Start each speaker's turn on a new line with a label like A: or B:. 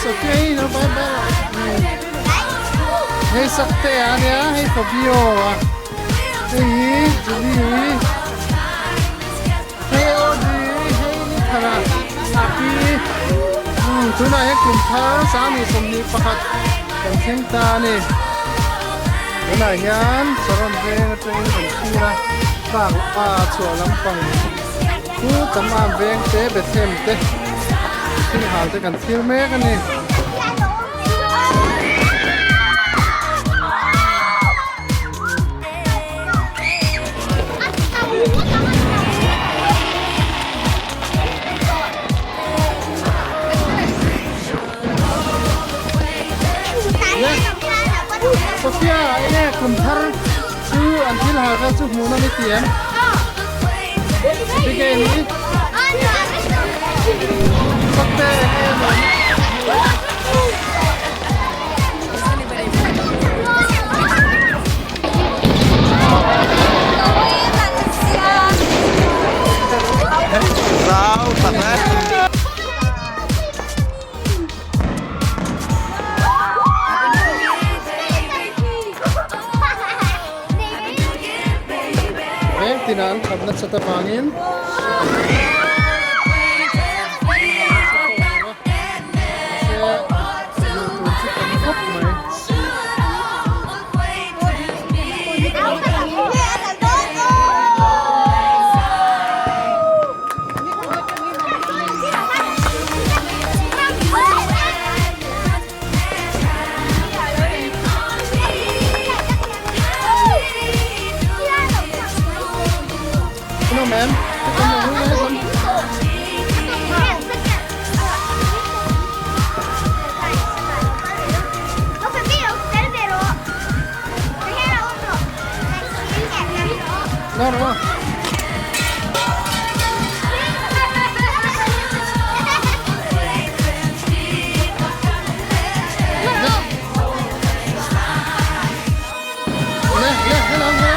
A: Sophia hi lo bye bye rawh. Hei Saktea a nia, hei Fabio a, hei hi Julie, hei Audrey, hei Nithara, Api. Tunah hian kum thar 21 kan thleng ta a ni. Tunah hian Saron veng atangin kan thlir a, park a chhuah lampang chu tam am veng te Bethlehem te thil hal te kan thlir mek a ni. Sophia enge kum thar chu an thil hal kha chu hmuh nawm i ti em? Abigail hi Sakte enge nuam
B: Rau tak e.
A: Veng tinah an khap nasat avangin mahse luh tur chu tam khawp mai. No, no. Le, le, hello, hello.